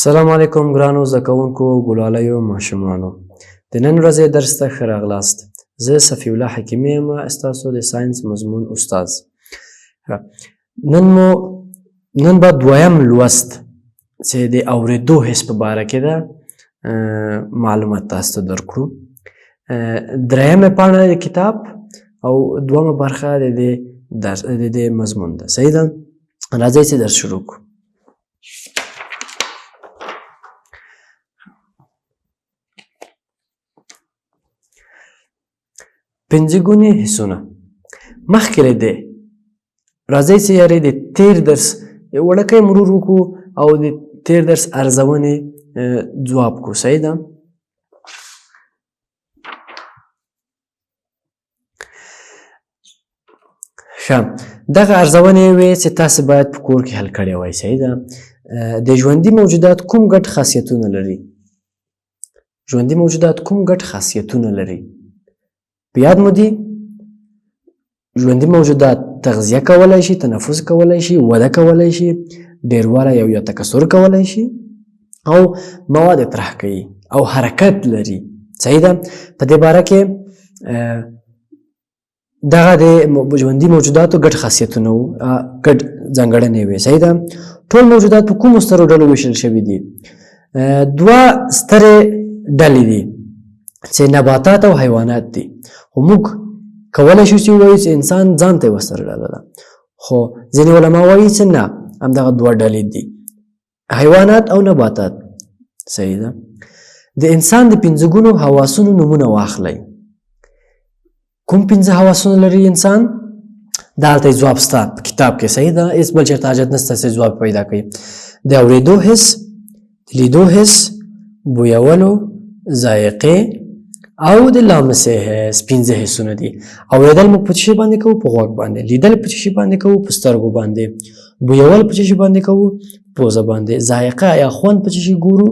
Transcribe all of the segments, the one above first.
السلام علیکم ګرانو زده کوونکو ګلالیو ماشومانو، د نن ورځې درس ته ښه راغلاست. زه صفی الله حکیمي یم، ستاسو د ساینس مضمون استاد. نن مو نن به دویم لوست چې د اورېدو حس په باره کې ده معلومات تاسو ته درکړو. درېیمه پاڼه د کتاب او دویمه برخه د دې درس د دې مضمون ده. صحیح ده، راځئ چې درس شروع کړو. پنځه ګوني حسونه. مخکې له دې راځئ چې یارې د تیر درس یو وړوکی مرور وکړو او د تیر درس ارزونې ځواب کړو. صحیح ده. ښه، دغه ارزونې وې چې تاسو باید په کور کې حل کړې وای. صحیح ده. د ژوندي موجودات کوم ګډ خاصیتونه لري؟ ژوندي موجودات کوم ګډ خاصیتونه لري؟ په یاد مو دي؟ ژوندي موجودات تغذیه کولای شي، تنفس کولای شي، وده کولای شي، ډیروالی او یا تکثر کولای شي، او مواد اطراح کوي او حرکت لري. صحیح ده. په دې باره کې دغه د ژوندي موجوداتو ګډ خاصیتونه وو، ګډ ځانګړنې وې. صحیح ده. ټول موجودات په کومو سترو ډلو ویشل شوي دي؟ دوه سترې ډلې دي چې نباتات او حیوانات دي. خو موږ کولی شو چې ووایو چې انسان ځان ته یوه ستره ډله ده، خو ځینې علما وایي چې نه، همدغه دوه ډلې دي، حیوانات او نباتات. صحیح ده. د انسان د پنځه ګونو حواسونو نومونه واخلئ. کوم پنځه حواسونه لري انسان؟ دا هلته یې ځواب سته په کتاب کې. صحیح ده، هېڅ بل چېرته حاجت نشته چې ځواب پیدا کړئ. د اورېدو حس، د لیدو حس، بویولو، ذایقې او د لامسې حس، پنځه حسونه دي. اورېدل موږ په څه شي باندې کوو؟ په غوږ باندې. لیدل په څه شي باندې کوو؟ په سترګو باندې. بویول په څه شي باندې کوو؟ پوزه باندې. ذایقه یا خوند په څه شي ګورو؟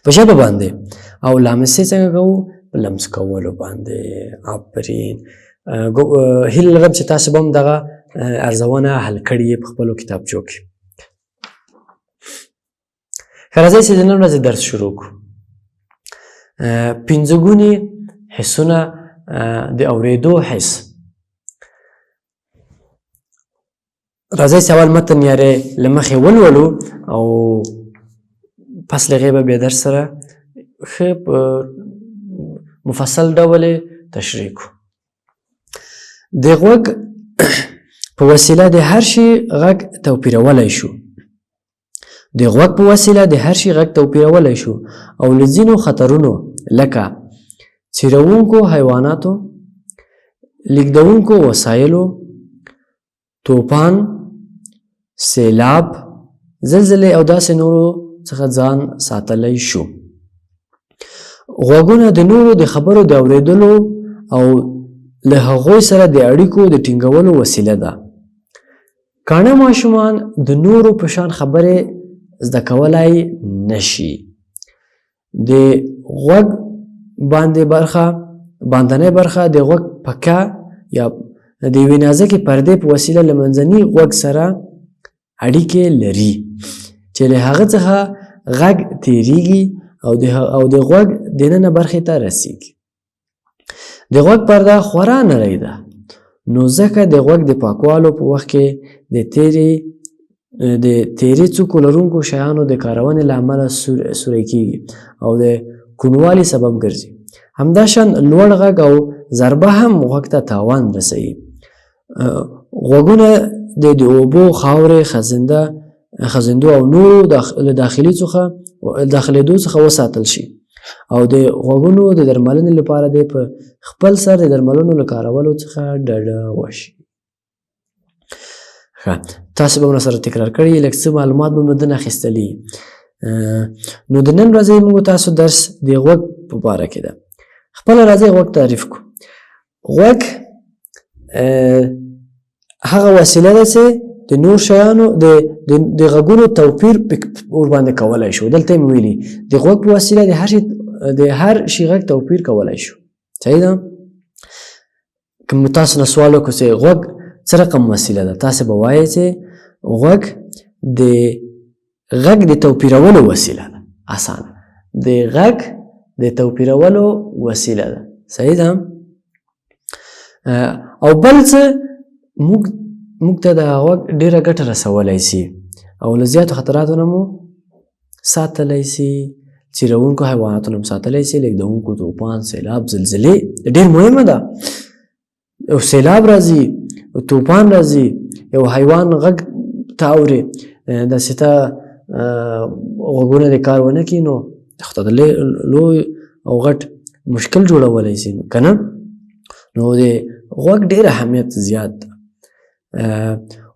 په ژبه باندې. او لامسې څنګه کوو؟ په لمس کولو باندې. آفرین. هیله لرم چې تاسو به هم دغه ارزونه حل کړي په خپلو کتابچو کې. ښه، راځئ چې د نن ورځې درس شروع کړو. پنځه ګوني حسونه. د اورېدو حس. راځئ چې اول متن یارې له مخې ولولو او پس له هغې به بیا درس سره ښه په مفصل ډول یې تشریح کړو. د غوږ په وسیله د هر شي غږ توپیرولی شو. د غوږ په وسیله د هر شي غږ توپیرولی شو او له ځینو خطرونو لکه څیروونکو حیواناتو، لیږدونکو وسایلو، توپان، سیلاب، زلزلې او داسې نورو څخه ځان ساتلی شو. غوږونه د نورو د خبرو د اورېدلو او له هغوی سره د اړیکو د ټینګولو وسیله ده. کاڼه ماشومان د نورو په شان خبرې زده کولای نشي. د غوږ باندې برخه باندنۍ برخه د غوږ پکه یا د یوې نازکې پردې په وسیله له منځني غوږ سره اړیکې لري چې له هغه څخه غږ تیریږي او د غوږ دننه برخې ته رسیږي. د غوږ پرده خورا نرۍ ده، نو ځکه د غوږ د پاکوالو په وخت کې د تیرې د تیرې څوکو لرونکو شیانو د کارونې له امله سوری کیږي او د کونوالي سبب ګرځي. همداشان لوړ غږ او ضربه هم غوږ ته تاوان رسوي. غوږونه د اوبو، خاورې، خزندو او نورو له داخلي څخه داخلېدو څخه وساتل شي او د غوږونو د درملنې لپاره د په خپل سر د درملنو له کارولو څخه ډډه وشي. ښه، تاسو به مو سره تکرار کړي، لږ څه معلومات به مو دنه اخیستلي. نو د نن ورځې موږ تاسو درس د غوږ په باره کې ده. خپله راځئ غوږ تعریف کړو. غوږ هغه وسیله ده چې د نور شیانو د غږونو توپیر ور باندې کولای شو. دلته مې ویلي د غوږ په وسیله د هر شي غږ توپیر کولای شو. صحیح ده. که مو تاسو نه سوال وکړو چې غوږ څه رقم وسیله ده، تاسو به وایئ چې غوږ د غږ د توپیرولو وسیله ده. اسانه، د غږ د توپیرولو وسیله ده. صحیح ده. او بل څه موږ ته د غوږ ډېره ګټه رسولی سي او له زیاتو خطراتو نه مو ساتلی سي، څیروونکو حیواناتو نه مو ساتلی سي، لېږدوونکو توپان، سیلاب، زلزلې ډېر مهمه ده. یو سیلاب راځي، توپان راځي، یو حیوان غږ ته اورې، داسې ته غوږونه دې کار ونه کړي نو خو ته لوی او غټ مشکل جوړولی سي که نه. نو د غوږ ډېر اهمیت زیات ده.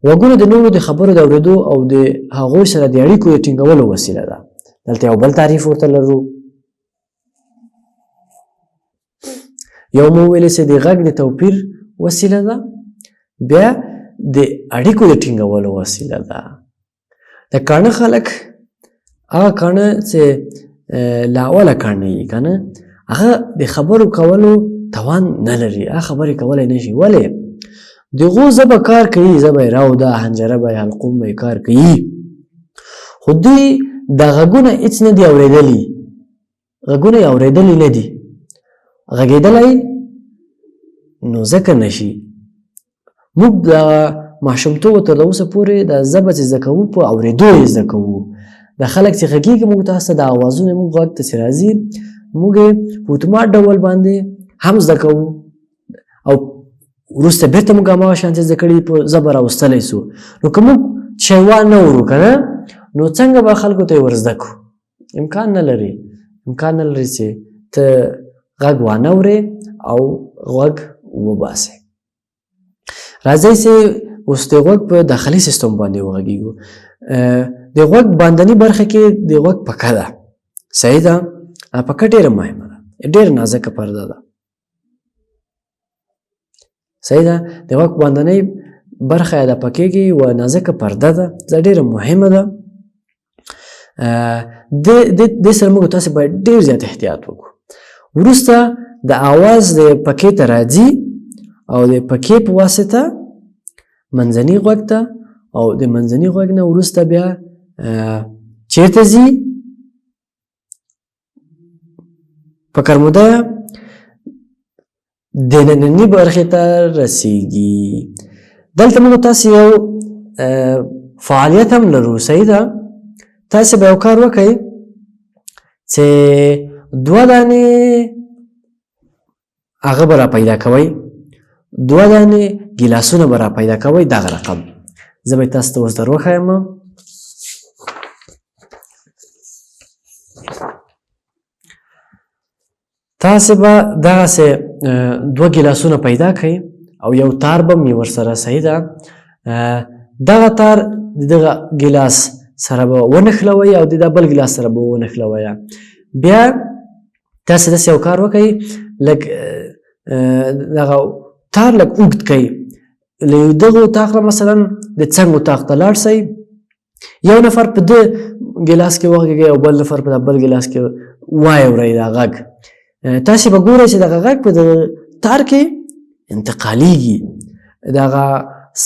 غوږونه د نورو د خبرو د اورېدو او د هغوی سره د اړیکو د ټینګولو وسیله ده. دلته یو بل تعریف ورته لرو. یو مو ویل چې د غږ د توپیر وسیله ده، بیا د اړیکو د ټینګولو وسیله ده. د کاڼه خلک هغه کاڼه چې له اوله کاڼه یي که نه، هغه د خبرو کولو توان نه لري، هغه خبرې کولی نه شي. ولې؟ د هغو ژبه کار کوي، ژبه یې راو ده، حنجره به یې، حلقوم به یې کار کوي، خو دوی دا غږونه هېڅ نه دي اورېدلي، غږونه یې اورېدلي نه دي، غږېدلی نو ځکه نه شي. موږ د ماشومتوب تر اوسه پورې دا ژبه چې زده کوو په اورېدو یې زده کوو. د خلک چې غږېږي موږ ته د اوازونه موږ غږ ته چې راځي موږ یې په اتومات ډول باندې هم زده کوو او وروسته بېرته موږ هماغه شان چې زده کړي په ژبه راوستلی سو. نو که موږ شی وانه ورو که نه نو څنګه به خلکو ته یې ور زده کړو؟ امکان نه لري، امکان نه لري چې ته غږ وانه ورې او غږ وباسې. راځئ چې اوس د غوږ په داخلي سیستم باندې وغږیږو. د غوږ باندني برخه کې د غوږ پکه ده. صحیح ده. پکه ډېره مهمه ده، ډېره نازکه پرده ده. صحیح ده. د غوږ باندنۍ برخه د پکې کې یوه نازکه پرده ده، دا ډېره مهمه ده. د دې سره موږ تاسو باید ډېر زیات احتیاط وکړو. وروسته د اواز د پکې ته راځي او د پکې په واسطه منځني غوږ ته، او د منځني غوږ نه وروسته بیا چیرته ځي؟ په کرموده د ننني برخې ته رسیږي. دلته موږ تاسو یو فعالیت هم لرو. صحیح ده. تاسو به یو کار وکړئ چې دوه دانې هغه به را پیدا کوئ، دوه دانې ګیلاسونه به را پیدا کوئ. دغه رقم زه به یې تاسو ته اوس در وښایم. تاسې به دغسې دوه ګیلاسونه پیدا کړئ او یو تار به مې ورسره، صحیح ده، دغه تار د دغه ګیلاس سره به ونښلوئ او د دا بل ګیلاس سره به ونښلوئ. بیا تاسې داسې یو کار وکړئ، لږ دغه تار لږ اوږد کړئ، له دغه اتاق نه مثلا د څنګ اتاق ته لاړ سئ، یو نفر په ده ګیلاس کې وغږېږئ او بل نفر په دا بل ګیلاس کې وایورئ دا غږ. تاسې به ګورئ چې دغه غږ په دغه تار کې انتقالیږي. دغه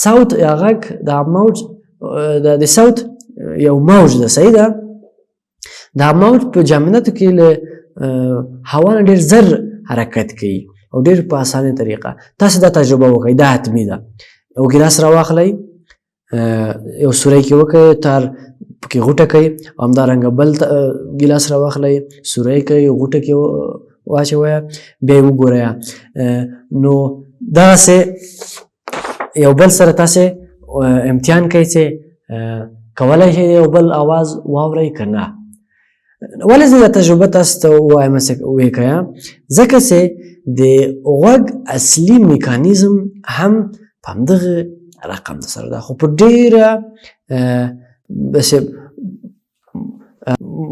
صوت یا غږ، دا موج، د صوت یو موج ده. صحیح ده. دا موج په جامداتو کې له هوا نه ډېر زر حرکت کوي او ډېر په اسانه طریقه. تاسې دا تجربه وکړئ، دا حتمي ده. یو ګیلاس راواخلئ، یو سوری کې وکړئ، تار پکې غوټه کړئ، همدارنګه بل ګیلاس راواخلئ، سوری کړئ، غوټه کې واچوئ، بیا یې وګورئ. نو دغسې یو بل سره تاسې امتحان کوئ چې کولی شئ یو بل اواز واورئ که نه. ولې زه دا تجربه تاسو ته ووایم چې ویې کړه؟ ځکه چې د غوږ اصلي میکانیزم هم په همدغه رقم سره ده، خو په ډېره داسې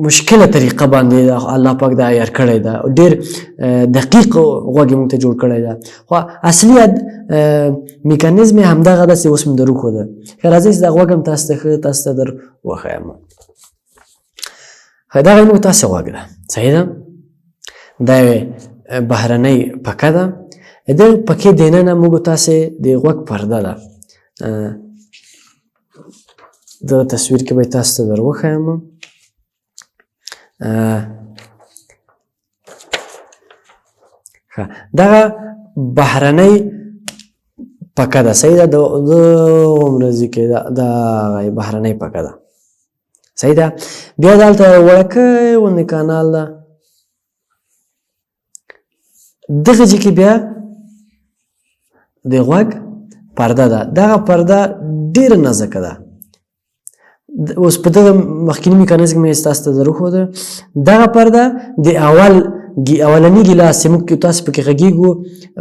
مشکله طریقه باندې الله پاک دا عیار کړی ده، ډېر دقیق غوږ یې موږ ته جوړ کړی ده، خو اصلي میکانیزم یې همدغه ده چې اوس مې در وښوده. ښه، راځئ چې دا غوږ هم تاسو ته ښه تاسو ته در وښایم. ښه، دغه موږ تاسو غوږ ده. صحیح ده. دا یوه بهرنۍ پکه ده، د پکې دننه موږ تاسې د غوږ پرده ده. دغه تصویر کې به تاسو ته در وښایم. ښه، دغه بهرنۍ پکه ده، صحیح ده. دغومره ځي کې دا بهرنۍ پکه ده، صحیح ده. بیا دلته یو وړوکی غوندې کانال ده، دغه ځای کې بیا د غوږ پرده ده. دغه پرده ډېره نازکه ده. اوس په دغه مخکیني میکانیزم کې مې ستاسو ته در وښوده. دغه پرده د اولني ګیلاس چې موږ تاسو پکې غږېږو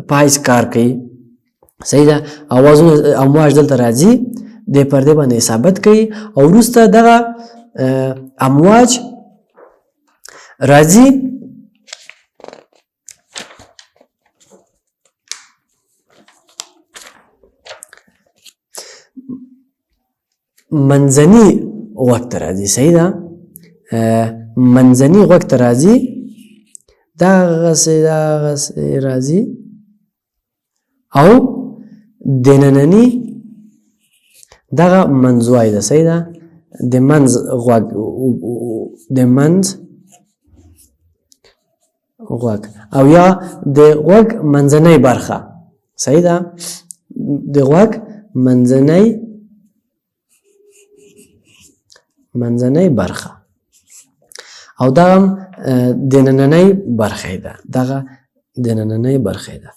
په حیث کار کوي، صحیح ده. اوازونه امواج دلته راځي، د پردې باندې اصابت کوي او وروسته دغه امواج راځي منځني غوږ ته راځي، صحیح ده. منځني غوږ ته راځي، دغسې دغسې راځي او د ننني دغه منځوای ده، صحیح ده. د منځ غوږ، د منځ غوږ او یا د غوږ منځنۍ برخه، صحیح ده. د غوږ منځنۍ برخه او دغه هم د نننۍ برخې ده، دغه د نننۍ برخې ده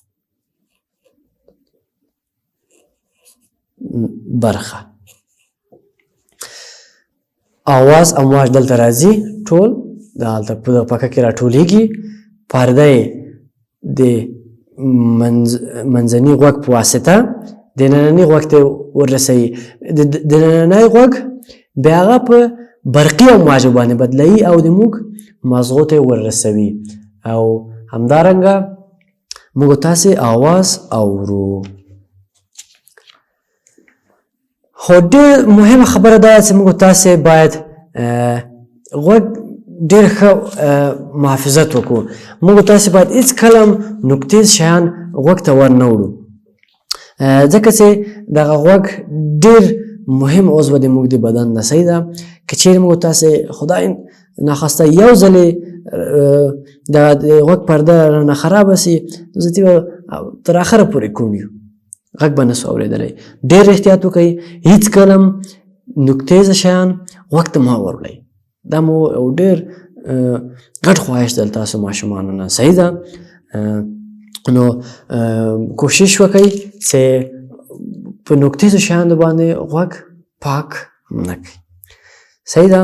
برخه. اواز امواج دلته راځي، ټول دلته په دغه پکه کې راټولېږي. پرده یې د منځني غوږ په واسطه د ننني غوږ ته ورسوي. د نننی غوږ بیا هغه په برقي امواجو باندې بدلوي او د موږ مازغو ته ورسوي او همدارنګه موږ تاسې اواز اورو. خو ډېر مهمه خبره دا چې موږ تاسې باید غوږ ډېر ښه محافظت وکړو. موږ تاسې باید هېڅ کله هم نکتیز شیان غوږ ته ور نه وړو، ځکه چې دغه غوږ ډېر مهم عضو دی موږ د بدن نه، صحیح ده. که چیرې موږ تاسې خدای ناخواسته یو ځلې د غوږ پرده رانه خرابه سي، نو زه به تر اخره پورې کوڼ یو، غږ به نسو اورېدلی. ډېر احتیاط وکړئ، هېڅکله هم نکتیزه شیان غوږ ته مه وروړئ. دا مو یو ډېر غټ خواهش دی تاسو ماشومانو نه، صحیح ده. نو کوشش وکړئ چې په نکتیزو شیانو باندې غوږ پاک نه کړئ، صحیح ده.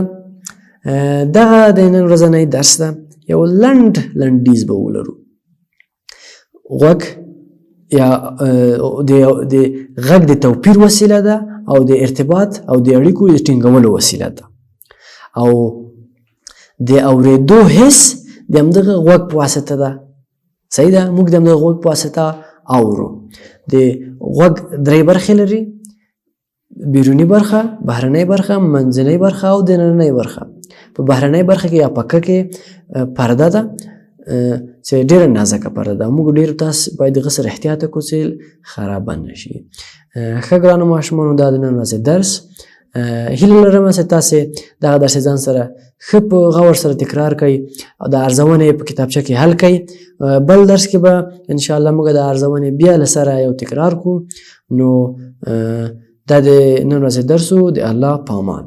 دغه د نن ورځنی درس ده، یو لنډ لنډیز به ولرو. غوږ یا د غږ د توپیر وسیله ده او د ارتباط او د اړیکو د ټینګولو وسیله ده، او د اورېدو حس د همدغه غوږ په واسطه ده، صحیح ده. موږ د همدغه غوږ په واسطه اورو. د غوږ درې برخې لري، بیروني برخه، بهرنۍ برخه، منځنۍ برخه او د نننۍ برخه. په بهرنۍ برخه کې یا پکه کې پرده ده چې ډېره نازکه پرده ده. موږ ډېر تاسو باید دغه سره احتیاط وکړو چې خرابه نه شي. ښه ګرانو ماشومانو، دا د نن ورځې درس. هیله لرم چې تاسې دغه درس ځان سره ښه په غور سره تکرار کړئ او د ارزونې په کتابچه کې حل کړئ. بل درس کې به ان شاء الله موږ د ارزونې بیا له سره یو تکرار کړو. نو دا د نن ورځې درس و. د الله په امان.